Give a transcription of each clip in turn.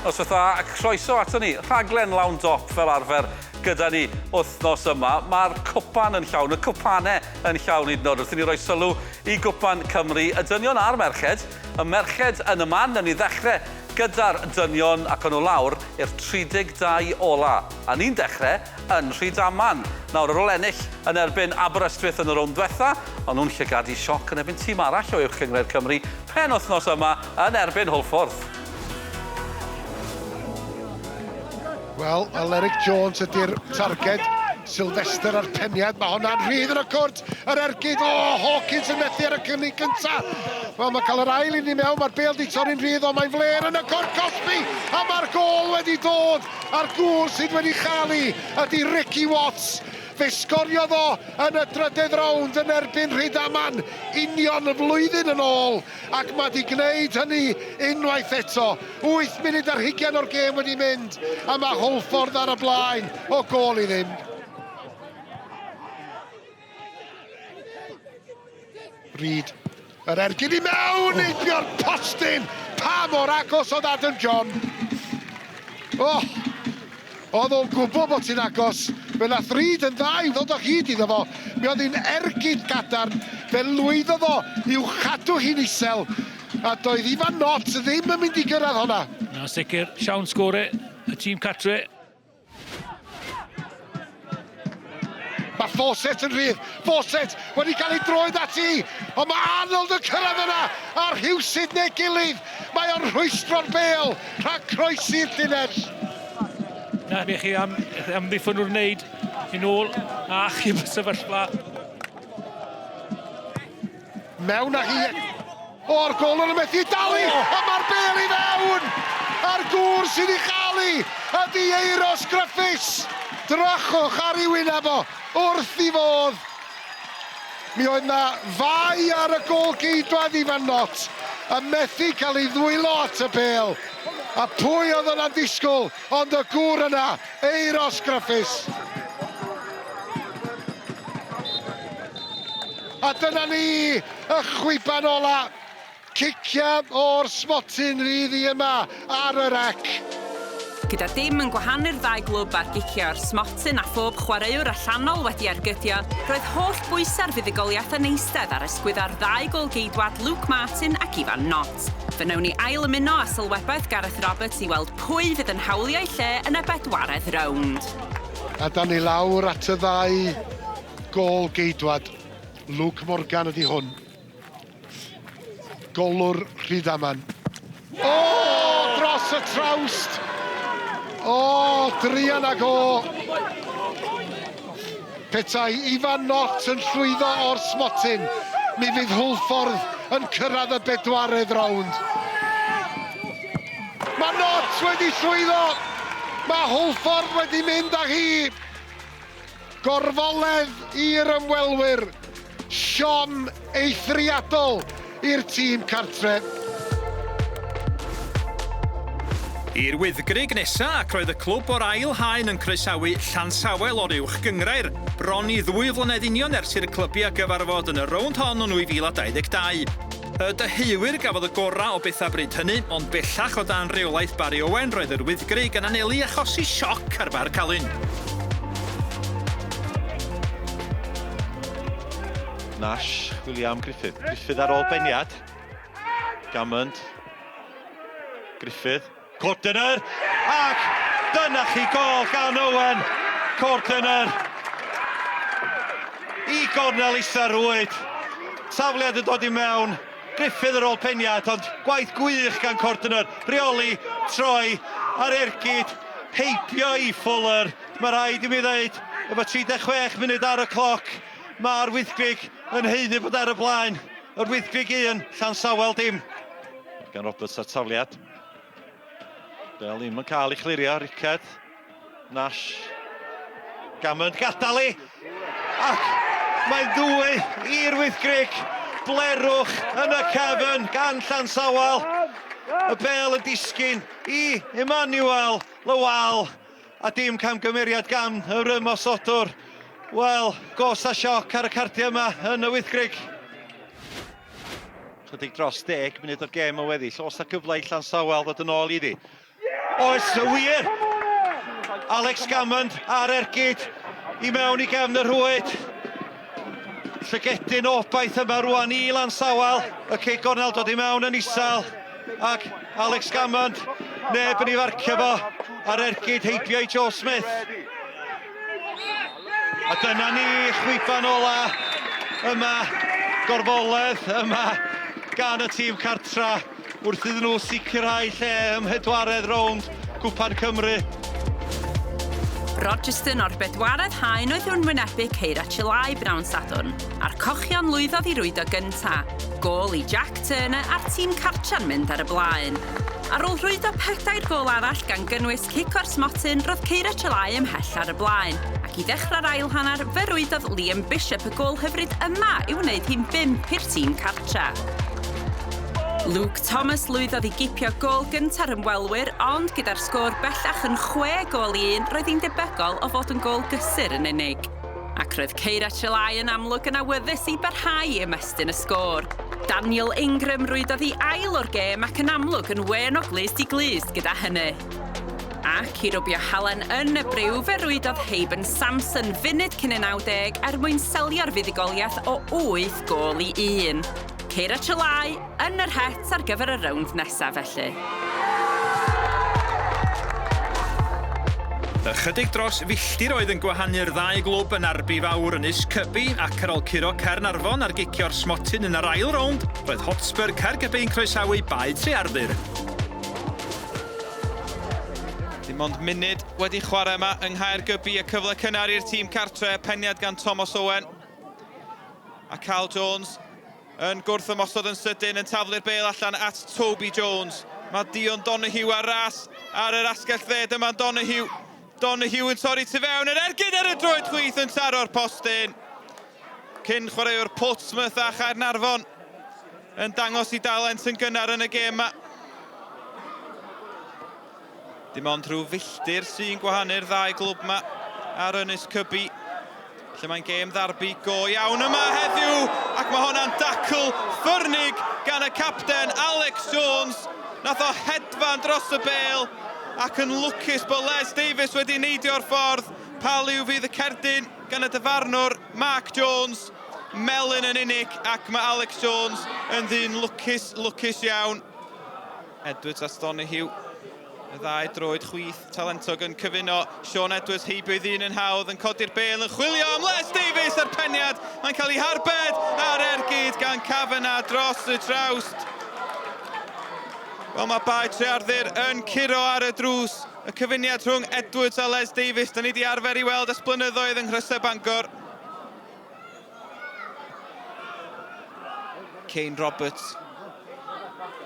Noswaith dda a croeso ato ni. Rhaglen lawn dop fel arfer gyda ni wythnos yma. Mae'r cwpan yn llawn, y cwpanau yn llawn hyd yn oed wrth i ni roi sylw i Gwpan Cymru, y dynion a'r merched. Y merched yn y man, newn ni ddechrau gyda'r dynion ac o'n nhw lawr i'r 32 ola. A ni'n dechrau yn Rhydaman. Nawr, ar ôl ennill yn erbyn Aberystwyth yn y rownd ddiwetha, o'n nhw'n llygadu sioc yn erbyn tîm arall o Uwch Gynghrair Cymru penwythnos yma yn erbyn Hwlffordd. Wel, Aleric Jones ydy'r targed. Sylvester a'r peniad, mae honna'n rhydd yn y cwrt, yr ergyd, o, Hawkins yn methu ar y cynnig gynta. Wel, mae cael yr ail un i mewn, mae'r bêl di torri'n rhydd, ond mae'n fler yn y cwrt cosbi, a mae'r gôl wedi dod, a'r gŵr sydd wedi chael hi ydy Ricky Watts. Fe sgoriodd o yn y drydedd rownd yn erbyn Rhydaman union y flwyddyn yn ôl, ac mae di gwneud hynny unwaith eto. 8 munud ar hugain o'r gêm wedi mynd, a mae Hwlffordd ar y blaen o gôl i ddim. Reid, yr ergyd i mewn, heibio'r postyn! Pa mor agos oedd Adam John? Oh, oedd o'n gwybod bod ti'n agos. Fe nath Reid yn dda i ddod o hyd iddo fo. Mi oedd hi'n ergyd gadarn. Fe lwyddodd o i'w chadw hi'n isel. A doedd Ifan Knott ddim yn mynd i gyrraedd honna. Na sicr, siawns gore y tîm catre. Mae Fawcett yn rhydd. Fawcett wedi cael ei droed ati. Ond mae Arnold yn cyrraedd yna. A rhywsut neu gilydd, mae o'n rhwystro'r bêl rhag croesi'r llinell. Na, be chi am amddiffyn nhw'n wneud yn ôl a achub y sefyllfa. Mewn â hi. O'r gol yn y methu dalu, a mae'r bêl i fewn! A'r gŵr sydd i chael hi ydy Eiros Griffiths. Drychwch ar ei wyneb o, wrth i fodd. Mi oedd na fai ar y gôl geidwad Ifan Knott, yn methu cael ei ddwylo at y bêl. A pwy oedd yna'n disgwyl ond y gŵr yna, Eiros Griffiths. A dyna ni, y chwiban ola. Ciciad o'r smotyn fydd hi yma ar yr ec. Gyda dim yn gwahanu'r ddau glwb ar gicio o'r smotyn a phob chwaraewr allanol wedi ergydio, roedd holl bwysau'r fuddugoliaeth yn eistedd ar ysgwyddau'r ddau gôl-geidwad Luke Martin ac Ifan Knott. Fe wnawn ni ail-ymuno â sylwebaeth Gareth Roberts i weld pwy fydd yn hawlio'i lle yn y bedwaredd rownd. A dan ni lawr at y ddau Gôl geidwad Luke Morgan ydy hwn. Golwr Rhydaman. O! Dros y trawst! O, druan ag o! Petai Ifan Knott yn llwyddo o'r smotyn, mi fydd Hwlffordd yn cyrraedd y bedwaredd rownd. Mae Knott wedi llwyddo! Mae Hwlffordd wedi mynd â hi! Gorfoledd i'r ymwelwyr, siom eithriadol i'r tîm cartre. I'r Wyddgrug nesa ac roedd y clwb o'r ail haen yn croesawu Llansawel o'r Uwch Gynghrair, bron i ddwy flynedd union ers i'r clybiau gyfarfod yn y rownd hon yn 2022. Y deheuwyr gafodd y gorau o bethau bryd hynny, ond bellach o dan reolaeth Barry Owen roedd yr Wyddgrug yn anelu achosi sioc ar Barc Alun. Nash, William Griffith. Griffith ar ôl beniad. Gammond. Griffith. Cordiner! Ac dyna chi gol gan Owen Cordiner! I gornel isa rwyd. Tafliad yn dod i mewn. Griffith ar ôl peniad, ond gwaith gwych gan Cordiner. Rheoli, troi, ar ergyd, heibio i Fuller. Mae rhaid i mi ddeud, efo 36 munud ar y cloc, mae'r Wyddgrug yn haeddu bod ar y blaen. Yr Wyddgrug 1, Llansawel dim. Gan Roberts ar tafliad. Bel ddim yn cael ei chlirio, Rickard. Nash. Gammond gadael i. Ac mae'n ddwy i'r Wyddgrug. Blerwch yn y cefn gan Llansawel. Y bel yn disgyn i Emmanuel Lawal. A dim camgymeriad gan yr ymosodwr. Wel, gos a sioc ar y cardiau yma yn y Wyddgrug. Chydig dros 10 munud o'r gêm yn weddill. Oes 'na gyfle i Llansawel ddod yn ôl iddi? Oes, y wir! Alex Gammond ar ergyd i mewn i gefn y rhwyd. Llygedyn obaith yma rwan i Lansawel. Y cic gornel dod i mewn yn isel. Ac Alex Gammond, neb yn ei farcio fo ar ergyd heibio i Joe Smith. A dyna ni, chwiban ola yma, gorfoledd yma gan y tîm cartra wrth iddyn nhw sicrhau lle ym mhedwaredd rownd Cwpan Cymru. Rogerson o'r bedwaredd haen oedd yn wynebu Ceira Chilai bnawn Sadwrn, a'r cochion lwyddodd i rwydo gynta. Gôl i Jack Turner a'r tîm cartra'n mynd ar y blaen. Ar ôl rhwydo pedair gôl arall gan gynnwys cic o'r smotyn, roedd Ceira Chilai ymhell ar y blaen, ac i ddechrau'r ail hanner fe rwydodd Liam Bishop y gôl hyfryd yma i'w wneud hi'n bump i'r tîm cartra. Luke Thomas lwyddodd i gipio gôl gynta'r ymwelwyr, ond gyda'r sgôr bellach yn chwe gôl i un, roedd hi'n debygol o fod yn gôl gysur yn unig. Ac roedd Ceira Trelai yn amlwg yn awyddus i barhau i ymestyn y sgôr. Daniel Ingram rwydodd i ail o'r gêm ac yn amlwg yn wên o glust i glust gyda hynny. Ac i rwbio halen yn y briw fe rwydodd Haben Samson funud cyn y 90 er mwyn selio'r fuddugoliaeth o 8 gôl i 1. Ceira Trelai yn yr het ar gyfer y rownd nesaf felly. Ychydig dros filltir oedd yn gwahanu'r ddau glwb yn Arby Fawr Ynys Cybi ac ar ôl curo Caernarfon ar gicio'r smotyn yn yr ail rownd, roedd Hotspur Caergybi'n croesawu Bae Trearddur. Dim ond munud wedi chwarae yma yng Nghaergybi, y cyfle cynnar i'r tîm cartre, peniad gan Thomas Owen. A Carl Jones yn gwrth ymosod yn sydyn, yn taflu'r bêl allan at Toby Jones. Mae Dion Donoghue ar ras ar yr asgell dde, dyma Donoghue. Donoghue yn torri tu fewn, yr ergyd ar y droed chwith yn taro'r postyn. Cyn chwaraewr Portsmouth a Chaernarfon yn dangos i dalent yn gynnar yn y gêm yma. Dim ond rhyw filltir sy'n gwahanu'r ddau glwb yma ar Ynys Cybi, lle mae'n gêm ddarbi go iawn yma heddiw, ac mae honna'n dacl ffyrnig gan y capten Alex Jones. Nath o hedfan dros y bêl, ac yn lwcus bod Les Davies wedi neidio'r ffordd. Pa liw fydd y cerdyn gan y dyfarnwr Mark Jones? Melyn yn unig, ac mae Alex Jones yn ddyn lwcus, lwcus iawn. Edwards a Donoghue. Y ddau droed chwith talentog yn cyfuno. Sean Edwards heibio i ddyn yn hawdd yn codi'r bêl yn chwilio am Les Davies a'r peniad. Mae'n cael ei harbed ar ergyd gan Kavanagh dros y trawst. Wel mae Bae Trearddur yn curo ar y drws. Y cyfuniad rhwng Edwards a Les Davies, da ni wedi arfer i weld ers blynyddoedd yng Nghrysau Bangor. Kane Roberts.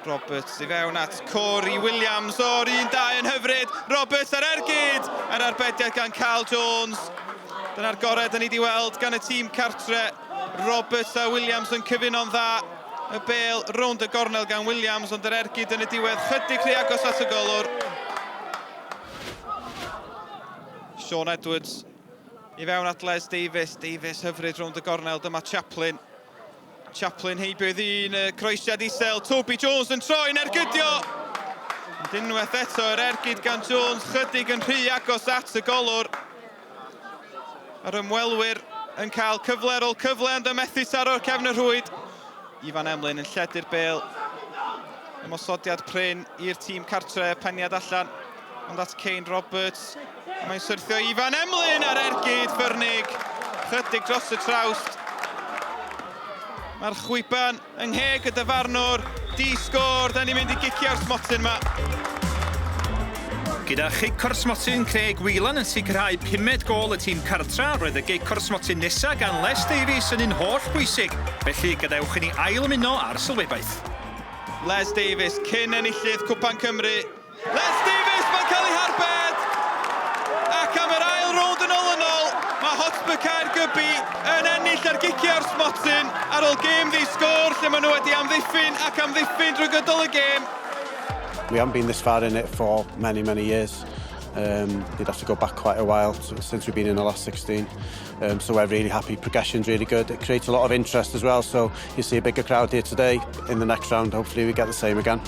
Roberts i fewn at Corey Williams o'r 1-2 yn hyfryd. Roberts ar ergyd! Yr arbediad gan Carl Jones. Dyna'r gorau da ni wedi weld gan y tîm cartre. Roberts a Williams yn cyfuno'n dda. Y bêl rownd y gornel gan Williams, ond yr ergyd yn y diwedd chydig rhy agos at y golwr. Sean Edwards I fewn at Les Davies. Davies hyfryd rownd y gornel. Dyma Chaplin. Chaplin heibio i ddyn. Y croesiad isel. Toby Jones yn troi'n ergydio. Ond unwaith eto yr ergyd gan Jones. Chydig yn rhy agos at y golwr. Yr ymwelwyr yn cael cyfle ar ôl cyfle ond yn methu taro'r cefn y rhwyd. Ifan Emlyn yn lledu'r bêl. Ymosodiad prin i'r tîm cartre, peniad allan ond at Kane Roberts. Mae'n syrthio Ifan Emlyn ar ergyd ffyrnig. Chydig dros y trawst. Mae'r chwiban yng ngheg y dyfarnwr. Di sgôr, da ni'n mynd i gicio'r smotyn yma. Gyda chic o'r smotyn, Craig Whelan yn sicrhau pumed gôl y tîm cartra, roedd y gic o'r smotyn nesa gan Les Davies yn un holl bwysig, felly gadewch i ni ail-ymuno â'r sylwebaeth. Les Davies, cyn enillydd Cwpan Cymru. Les Davies, mae'n cael ei harbed! Ac am yr ail rownd yn olynol, mae Hotspur Caergybi yn ennill ar gicio'r smotyn ar ôl gêm ddi sgôr lle maen nhw wedi amddiffyn ac amddiffyn drwy gydol y gêm. We haven't been this far in it for many, many years. You'd have to go back quite a while since we've been in the last 16. So we're really happy. Progression's really good. It creates a lot of interest as well. So you see a bigger crowd here today. In the next round, hopefully we get the same again.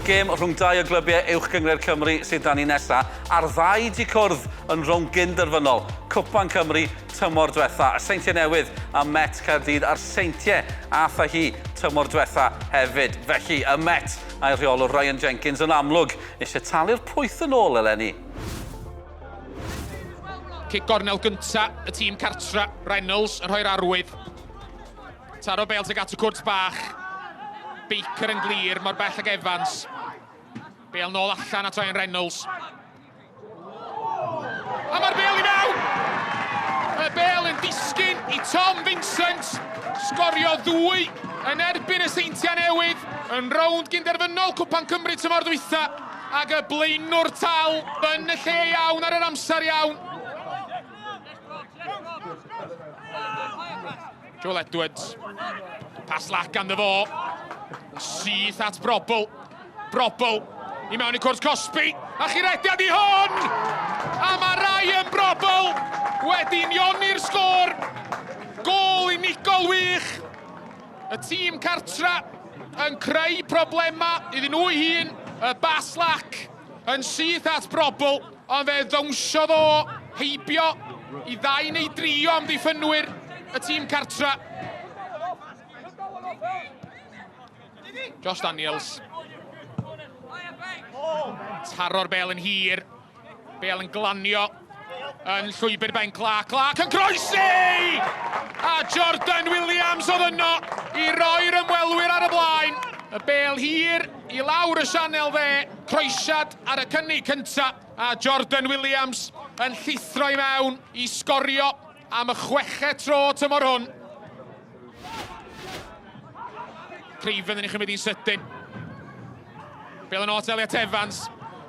Gêm rhwng dau o glybiau Uwch Gynghrair Cymru sydd 'da ni nesa, a'r ddau 'di cwrdd yn rownd gyn-derfynol Cwpan Cymru tymor dwetha. Y Seintiau Newydd a Met Caerdydd, a'r Seintiau ath â hi tymor dwetha hefyd. Felly, y Met a'i rheolwr Ryan Jenkins yn amlwg eisiau talu'r pwyth yn ôl eleni. Cic gornel gynta y tîm cartra, Reynolds yn rhoi'r arwydd. Taro bêl tuag at y cwrt bach. Baker yn glir, mor bell ag Evans. Bêl nôl allan at Ryan Reynolds. A mae'r bêl i mewn! Y bêl yn disgyn i Tom Vincent. Sgorio ddwy yn erbyn y Seintiau Newydd yn rownd gynderfynol Cwpan Cymru tymor dwytha. Ac y blaenwr tal yn y lle iawn ar yr amser iawn. Joel Edwards. Pas lac ganddo fo. Syth at Brobl. Brobl i mewn i cwrs cosbi. A chirediad i hwn! A mae Ryan Brobl wedi unioni'r sgôr. Gôl unigol wych. Y tîm cartra yn creu problemau iddyn nhw'i hun. Y bas lac yn syth at Brobl. Ond fe ddownsiodd o heibio i ddau neu dri o amddiffynwyr y tîm cartra. Josh Daniels. Taro'r bel yn hir. Bel yn glanio yn llwybr Ben Clark. Clark yn croesi! A Jordan Williams oedd yno i roi'r ymwelwyr ar y blaen. Y bel hir i lawr y sianel dde. Croesiad ar y cynnig cynta a Jordan Williams yn llithro i mewn i sgorio am y chweched tro tymor hwn. Craven yn ei chymryd hi'n sydyn. Bel yn ôl at Elliot Evans.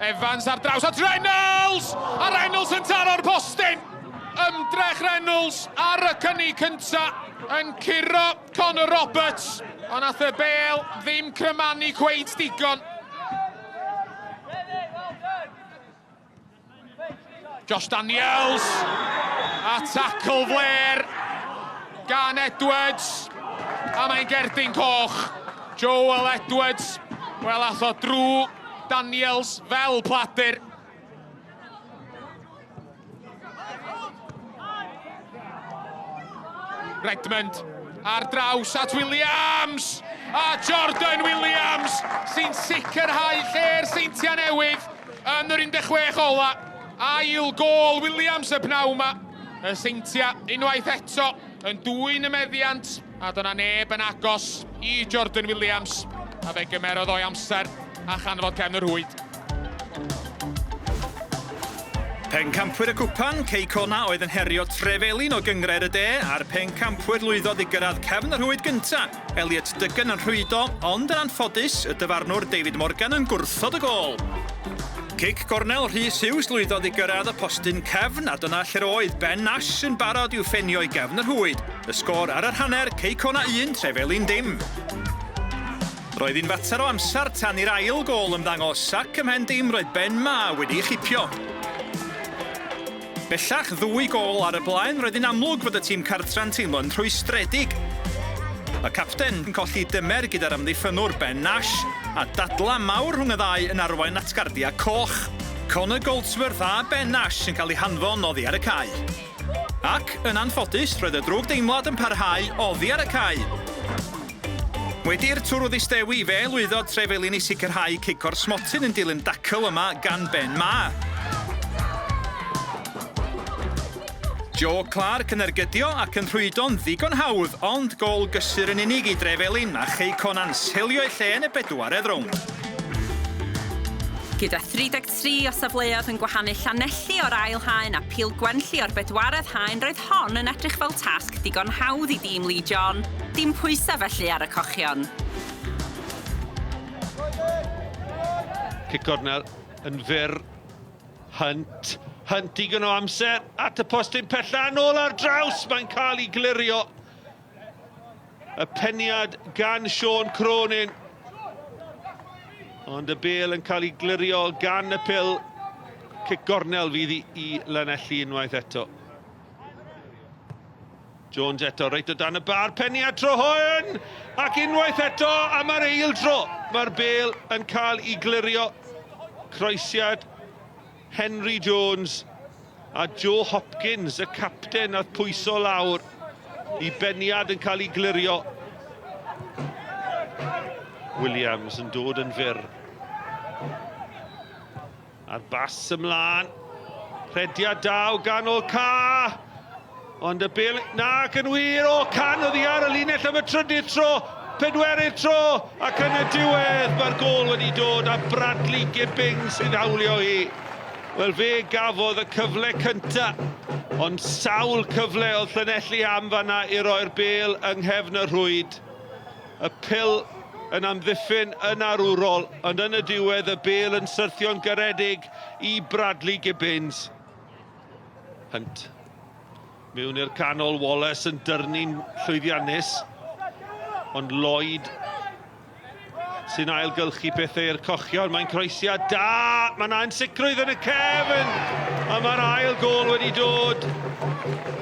Evans ar draws at Reynolds! A Reynolds yn taro'r postyn! Ymdrech Reynolds ar y cynnig cynta yn curo Connor Roberts, ond nath y bêl ddim crymanu cweit digon. Josh Daniels, a tackle flair gan Edwards, a mae'n gerdyn coch. Joel Edwards, wel ath o drwy Daniels fel pladur. Redmond ar draws at Williams! A Jordan Williams sy'n sicrhau lle'r Seintiau Newydd yn yr 16 ola. Ail gôl Williams y pnawn 'ma. Y Seintiau unwaith eto yn dwyn y meddiant a dyna neb yn agos i Jordan Williams a fe gymerodd o'i amser a chanfod cefn y rhwyd. Pencampwyr y Cwpan, Cei Connah oedd yn herio Trefelin o Gynghrair y De, a'r pencampwyr lwyddodd i gyrraedd cefn y rhwyd gynta', Elliot Duggan yn rhwydo, ond yn anffodus, y dyfarnwr David Morgan yn gwrthod y gôl. Cic gornel Rhys Hughes lwyddodd i gyrraedd y postyn cefn, a dyna lle'r oedd Ben Nash yn barod i'w phenio i gefn y rhwyd. Y sgôr ar yr hanner, Cei Connah 1, Trefelin dim. Roedd hi'n fater o amser tan i'r ail gôl ymddangos ac ymhen dim roedd Ben Ma wedi'i chipio. Bellach ddwy gôl ar y blaen roedd hi'n amlwg fod y tîm cartra'n teimlo'n rhwystredig. Y capten yn colli dymer gyda'r amddiffynnwr Ben Nash a dadlau mawr rhwng y ddau yn arwain at gardiau coch. Connor Goldsworth a Ben Nash yn cael eu hanfon oddi ar y cae. Ac, yn anffodus, roedd y drwgdeimlad yn parhau oddi ar y cae. Wedi'r twrw ddistewi, fe lwyddodd Trefelin i sicrhau cic o'r smotyn yn dilyn dacl yma gan Ben Ma. Joe Clark yn ergydio ac yn rhwydo'n ddigon hawdd, ond gôl gysur yn unig i Drefelin a Chei Connah'n selio'i lle yn y bedwaredd rownd. Gyda 33 o safleoedd yn gwahanu Llanelli o'r ail haen a Pil Gwenlli o'r bedwaredd haen roedd hon yn edrych fel tasg digon hawdd i dîm Lee John. Dim pwysau felly ar y cochion. Cic gornel yn fyr. Hunt. Hunt digon o amser at y postyn pella nôl ar draws. Mae'n cael ei glirio. Y peniad gan Sean Cronin. Ond y bel yn cael ei glirio gan y pil. Cic gornel fydd i, i Lanelli unwaith eto. Jones eto, reit o dan y bar, peniad tro hwn! Ac unwaith eto, am yr eil dro, mae'r bel yn cael ei glirio. Croesiad Henry Jones a Joe Hopkins, y capten, nath pwyso lawr i beniad yn cael ei glirio. Williams yn dod yn fyr. A'r bas ymlaen. Rhediad daw gan o ca. Ond y bel... Na, ac yn wir, o, can oddi ar y linell am y trydydd tro, pedwerydd tro, ac yn y diwedd mae'r gôl wedi dod a Bradley Gibbings sy'n hawlio hi. Wel, fe gafodd y cyfle cynta, ond sawl cyfle oedd Llanelli am fanna i roi'r bel yng nghefn y rhwyd. Y pil yn amddiffyn yn arwrol, ond yn y diwedd y bel yn syrthio'n garedig i Bradley Gibbons. Hunt. Mewn i'r canol, Wallace yn dyrnu'n llwyddiannus, ond Lloyd sy'n ailgylchu pethau i'r cochion. Mae'n croesiad da! Mae yna ansicrwydd yn y cefn! A mae'r ail gol wedi dod.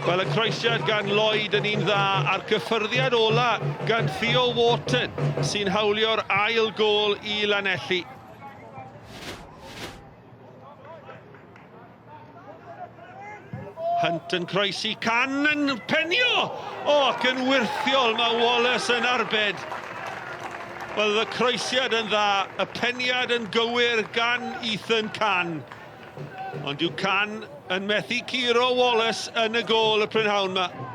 Wel, y croesiad gan Lloyd yn un dda, a'r cyffyrddiad ola gan Theo Wharton sy'n hawlio'r ail gol i Lanelli. Hunt yn croesi, Can yn penio! O, ac yn wyrthiol mae Wallace yn arbed. Wel, y croesiad yn dda, y peniad yn gywir gan Ethan Can. Ond yw Can yn methu curo Wallace yn y gôl y prynhawn yma.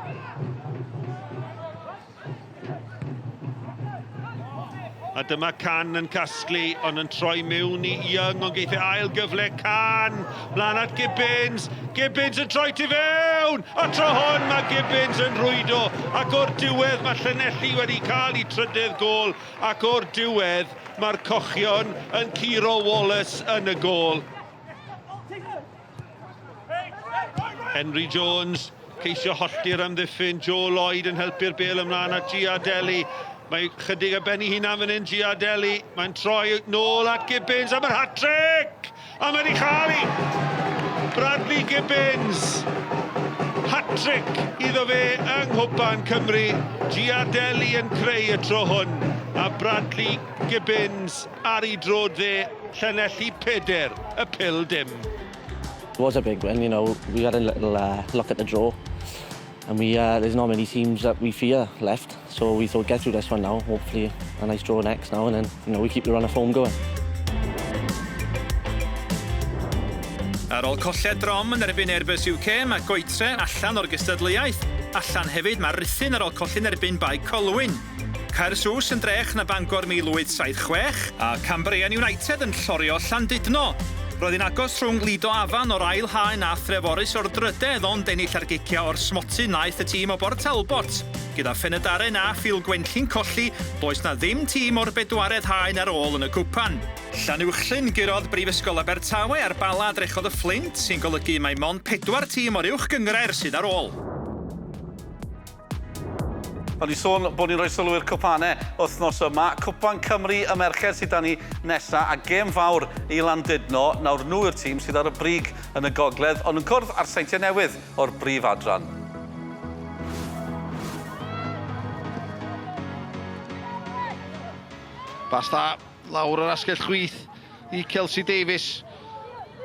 A dyma Can yn casglu, ond yn troi mewn i Young, ond geith e ail gyfle Can, mlaen at Gibbons, Gibbons yn troi tu fewn, a tro hwn mae Gibbons yn rwydo, ac o'r diwedd mae Llanelli wedi cael ei trydydd gôl, ac o'r diwedd mae'r Cochion yn curo Wallace yn y gôl. Henry Jones, ceisio hollti'r amddiffyn, Joe Lloyd yn helpu'r bêl ymlaen at Giardelli. Mae chydig ar ben ei hunan fan hyn, Giardelli. Mae'n troi nôl at Gibbons am yr hat-trick! A mae wedi chael hi! Bradley Gibbons! Hat-trick iddo fe yng Nghwpan Cymru. Giardelli yn creu y tro hwn. A Bradley Gibbons ar ei droed dde, Llanelli 4, y Pil dim. It was a big win, you know, we had a little uh, look at the draw and we uh, there's not many teams that we fear left, so we thought get through this one now, hopefully a nice draw next now and then, you know, we keep the run of form going. Ar ôl colled drom yn erbyn Airbus UK, mae Goetre allan o'r gystadleuaeth. Allan hefyd mae Rhuthun ar ôl colli'n erbyn Bae Colwyn. Caersws yn drech na Bangor 1876, a Cambrian United yn llorio Llandudno. Roedd hi'n agos rhwng Lido Afan o'r ail haen a Threforys o'r drydedd ond ennill ar giciau o'r smotyn wnaeth y tîm o Bort Talbot. Gyda Phenydaren a Phil Gwenlli'n colli, does 'na ddim tîm o'r bedwaredd haen ar ôl yn y cwpan. Llanuwchllyn gurodd Brifysgol Abertawe a'r Bala drechodd y Fflint, sy'n golygu mai mond pedwar tîm o'r uwch gynghrair sydd ar ôl. O'n i sôn bod ni'n rhoi sylw i'r cwpanau wythnos yma. Cwpan Cymru y merched sydd 'da ni nesa, a gêm fawr i Landudno. Nawr nhw yw'r tîm sydd ar y brig yn y gogledd, ond yn cwrdd â'r Seintiau Newydd o'r brif adran. Pas da lawr yr asgell chwith i Kelsey Davies.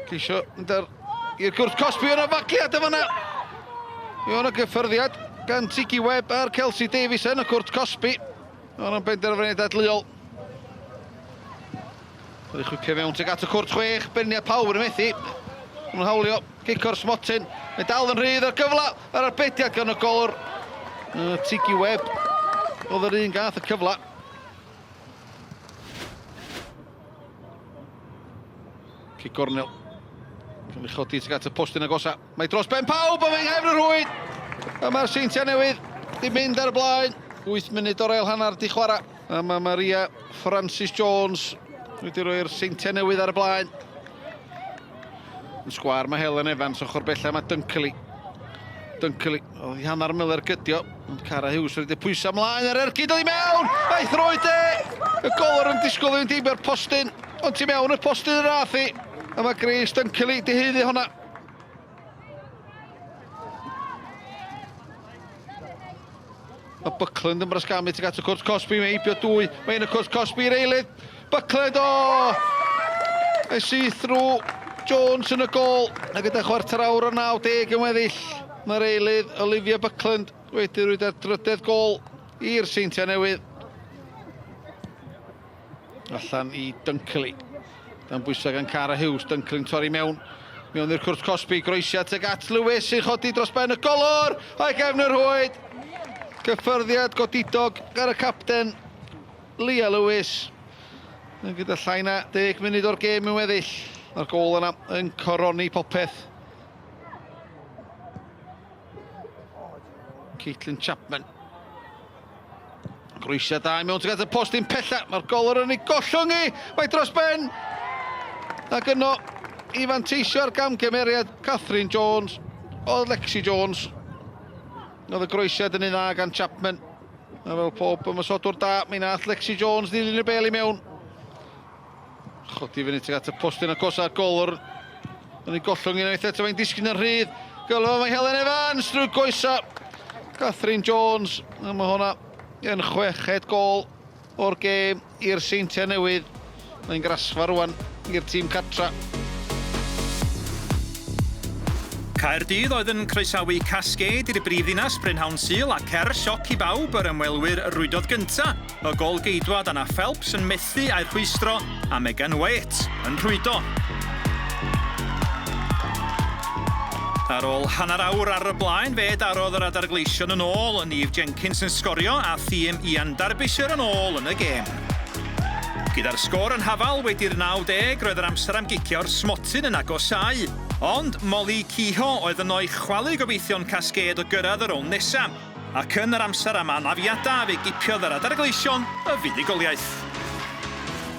Ceisio mynd ar i'r cwrt cosbi yna fagliad efo yna. Mi o'na gyffyrddiad gan Tiki Webb ar Kelsey Davies yn y cwrt cosbi. O'n benderfyniad dadleuol. Wedi chwipio mewn tuag at y cwrt chwech, beniad pawb yn y methu. Nhw'n hawlio gic o'r smotyn. Mae dal yn rhydd o'r gyfle ar arbediad gan y golwr. Tiki Webb oedd yr un gath y cyfle. Cic gornel. Cael ei chodi tuag at y postyn agosa. Mae dros ben pawb a mae'n nghefn y rhwyd. A mae'r Seintiau Newydd di mynd ar y blaen. 8 munud o'r ail hanner di chwarae. A mae Maria Francis Jones wedi rhoi'r Seintiau Newydd ar y blaen. Yn sgwar mae Helen Evans ochr bella mae Dunkley. Dunkley, oedd hi hanner Miller gydio, ond Cara Hughes wedi pwyso ymlaen ar ergyd oedd i mewn! A'i throed e! Y golwr yn disgwyl i fynd heibio'r postyn, ond tu mewn y postyn yr ath hi. A mae Grace Dunkley di haeddu hwnna. Mae Buckland yn brasgamu tuag at y cwrt cosbi, mae heibio dwy, mae yn y cwrt cosbi i'r eilydd. Buckland, o! Mae syth drwy Jones yn y gol, a gyda chwarter awr o 90 yn weddill, mae'r eilydd Olivia Buckland wedi rwyd ar drydedd gol i'r Seintiau Newydd. Allan i Dunkley. Dan bwysau gan Cara Hughes, Dunkley'n torri mewn. Mewn i'r cwrt cosbi, groesiad tuag at Lewis sy'n chodi dros ben y golwr a'i gefn yr rhwyd. Cyffyrddiad godidog ar y capten Leah Lewis. Yn gyda llai na 10 munud o'r gêm yn weddill. Mae'r gôl yna yn coroni popeth. Caitlin Chapman. Groesiad da i mewn tuag at y postyn pella. Mae'r golwr yn ei gollwng i. Mae dros ben. Ac yno i fanteisio ar gamgymeriad Catherine Jones. Oedd Lexi Jones. Oedd y groesiad yn un dda gan Chapman. A fel pob ymosodwr da, mi nath Lexi Jones ddilyn y bel i mewn. Chodi fyny tuag at y postyn agos a'r golwr yn ei gollwng unwaith eto, mae'n disgyn yn rhydd. Gylfa mae Helen Evans drwy goesa Catherine Jones. A mae hwnna yn chweched gol o'r gêm i'r Seintiau Newydd. Mae'n grasfa rwan i'r tîm cartra. Caerdydd oedd yn croesawu Cascade i'r brifddinas brynhawn Sul ac er sioc i bawb, yr ymwelwyr rwydodd gynta'. Y gôl-geidwad Anna Phelps yn methu â'i rhwystro a Megan Waite yn rhwydo. Ar ôl hanner awr ar y blaen fe darodd yr Adar Gleision yn ôl, Neve Jenkins yn sgorio a thîm Ian Derbyshire yn ôl yn y gêm. Gyda'r sgôr yn hafal wedi'r 90 roedd yr amser am gicio'r smotyn yn agosáu. Ond Molly Kehoe oedd yno i chwalu gobeithion Cascade o gyrraedd y rownd nesaf. Ac yn yr amser am anafiadau fe gipiodd yr Adar Gleision y fuddugoliaeth.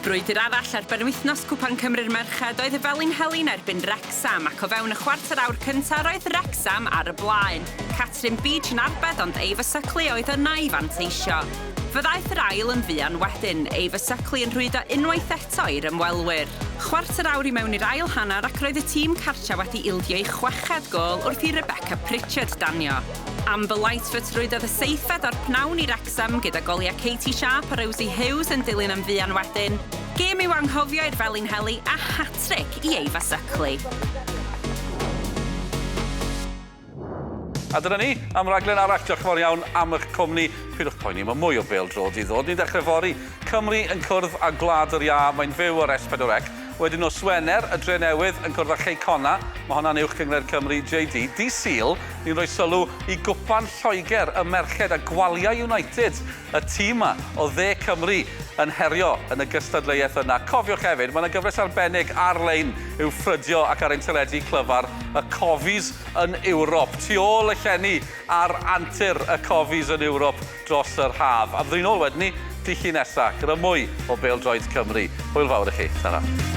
Brwydr arall ar benwythnos Cwpan Cymru'r Merched oedd y Felinheli yn erbyn Wrecsam ac o fewn y chwarter awr cynta' roedd Wrecsam ar y blaen. Catrin Beach yn arbed ond Ava Suckley oedd yna i fanteisio. Fe ddaeth yr ail yn fuan wedyn, Ava Suckley yn rhwydo unwaith eto i'r ymwelwyr. Chwarter awr i mewn i'r ail hanner ac roedd y tîm cartra wedi ildio eu chweched gôl wrth i Rebecca Pritchard danio. Amber Lightfoot rwydodd y seithfed o'r pnawn i Wrecsam gyda goliau Katie Sharp a Rosie Hughes yn dilyn yn fuan wedyn. Gêm i'w anghofio i'r Felinheli a hat-tric i Ava Suckley. A dyna ni am raglen arall. Diolch yn fawr iawn am eich cwmni. Pidwch poeni, mae mwy o bêl droed i ddod. Ni'n dechrau fory. Cymru yn cwrdd â Gwlad yr Iâ. Mae'n fyw ar S4C. Wedyn nos Wener, y Drenewydd yn cwrdd â Chei Connah. Mae honna'n Uwch Gynghrair Cymru JD. Dydd Sul, ni'n rhoi sylw i Gwpan Lloegr, y merched a Gwalia United, y tîm 'ma o dde Cymru yn herio yn y gystadleuaeth yna. Cofiwch hefyd, mae yna gyfres arbennig ar-lein i'w ffrydio ac ar ein teledu clyfar, y Cofis yn Ewrop. Tu ôl y llenni ar antur y Cofis yn Ewrop dros yr haf. A fyddwn ni'n ôl wedyn 'ny dydd Llun nesa gyda mwy o Bêl-droed Cymru. Hwyl fawr i chi. Tara.